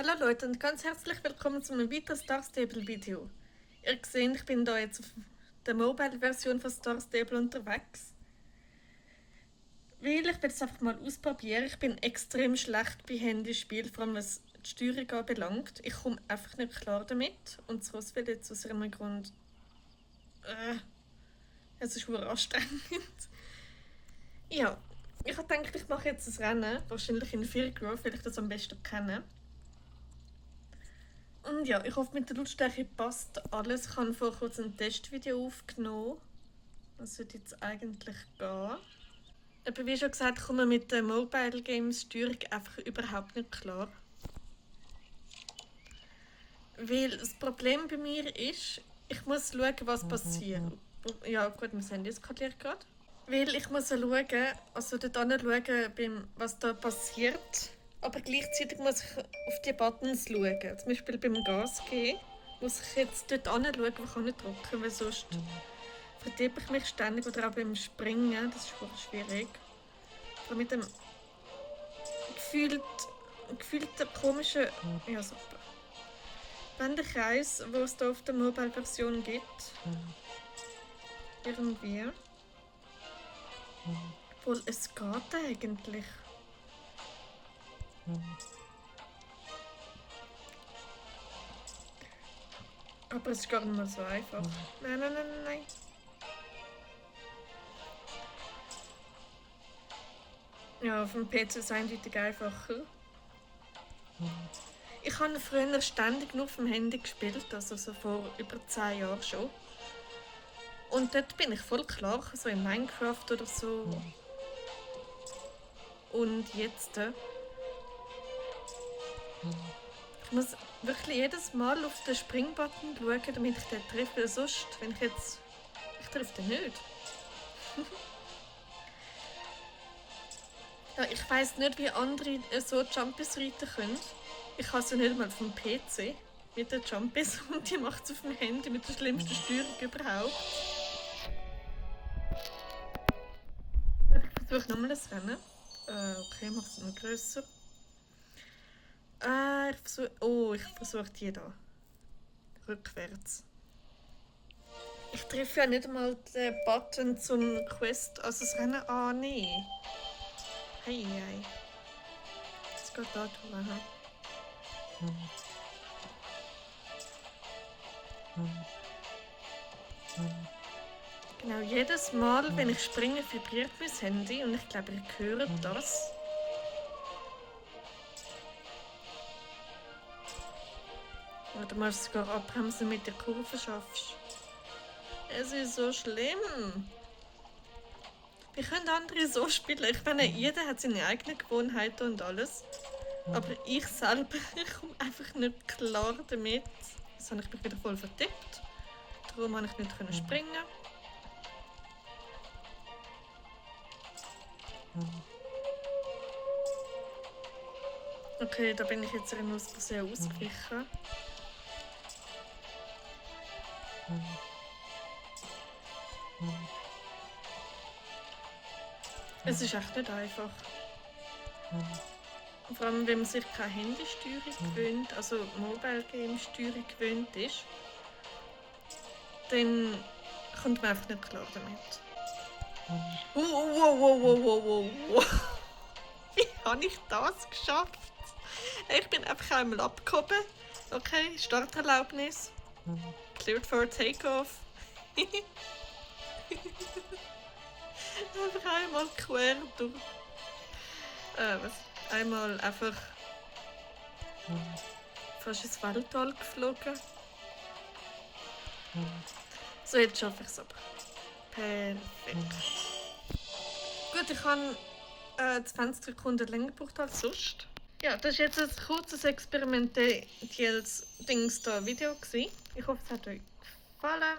Hallo Leute und ganz herzlich willkommen zu einem weiteren Star Stable Video. Ihr seht, ich bin da jetzt auf der Mobile-Version von Star Stable unterwegs. Weil ich will es einfach mal ausprobieren. Ich bin extrem schlecht bei Handyspielen, vor allem was die Steuerung anbelangt. Ich komme einfach nicht klar damit. Und so will jetzt aus einem Grund... es ist sehr anstrengend. Ja, ich habe gedacht, ich mache jetzt ein Rennen. Wahrscheinlich in Firgrove, weil ich das am besten kenne. Und ja, ich hoffe, mit der Lautstärke passt alles. Ich habe vor kurzem ein Testvideo aufgenommen. Das sollte jetzt eigentlich gehen. Aber wie schon gesagt, komme ich mit der Mobile Games Steuerung einfach überhaupt nicht klar. Weil das Problem bei mir ist, ich muss schauen, was passiert. Ja gut, mein Handy eskaliert gerade. Weil ich muss schauen, also dort schauen, was da passiert. Aber gleichzeitig muss ich auf die Buttons schauen. Zum Beispiel beim Gas geben muss ich jetzt dort hinschauen, wo kann ich drücken, weil sonst vertippe ich mich ständig. Oder auch beim Springen, das ist schwierig. Aber mit dem gefühlten komischen... Ja, super. Wendekreis, wo es da auf der Mobile-Version gibt. Irgendwie. Obwohl, es geht eigentlich. Aber es ist gar nicht mal so einfach. Nein. Ja, auf dem PC ist es eindeutig einfacher. Ich habe früher ständig nur auf dem Handy gespielt, also so vor über 10 Jahren schon. Und dort bin ich voll klar, so in Minecraft oder so. Und jetzt... Ich muss wirklich jedes Mal auf den Springbutton schauen, damit ich den treffe. Sonst, wenn ich jetzt... Ich treffe den nicht. Ja, ich weiss nicht, wie andere so Jumpies reiten können. Ich kann sie nicht mal vom PC mit den Jumpies und die macht es auf dem Handy mit der schlimmsten Steuerung überhaupt. Ich versuche nochmal das Rennen. Okay, mach es noch grösser. Ich versuche die da. Rückwärts. Ich treffe ja nicht mal den Button zum Quest, also das Rennen annehmen. Hey. Das geht da durch. Genau, jedes Mal, wenn ich springe, vibriert mein Handy und ich glaube, ihr hört das. Oder musst du sogar abbremsen, mit der Kurve schaffst. Es ist so schlimm. Wie können andere so spielen? Ich meine, jeder hat seine eigenen Gewohnheiten und alles. Aber ich selber, ich komme einfach nicht klar damit. Jetzt habe ich mich wieder voll vertippt. Darum konnte ich nicht springen. Okay, da bin ich jetzt in aus Versehen ausgewichen. Es ist echt nicht einfach. Vor allem, wenn man sich keine Handysteuerung gewöhnt, also Mobile Game Steuerung gewöhnt ist, dann kommt man einfach nicht klar damit. Wow. Wie habe ich das geschafft? Ich bin einfach einmal abgehoben. Okay, Starterlaubnis. Cleared for Takeoff. Einfach einmal quer durch. Einmal einfach fast ins Weltall geflogen. So, jetzt schaffe ich es aber. Perfekt. Gut, ich habe 20 Sekunden länger gebraucht als sonst. Ja, das war jetzt ein kurzes experimentelles Video gewesen. Ich hoffe, es hat euch gefallen.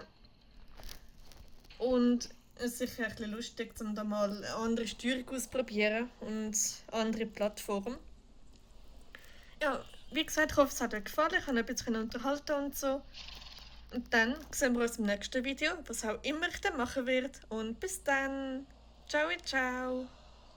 Und es ist sicher ein bisschen lustig, um da mal eine andere Steuerung auszuprobieren und andere Plattformen. Ja, wie gesagt, ich hoffe, es hat euch gefallen. Ich habe ein bisschen unterhalten und so. Und dann sehen wir uns im nächsten Video, was auch immer ich dann machen werde. Und bis dann. Ciao.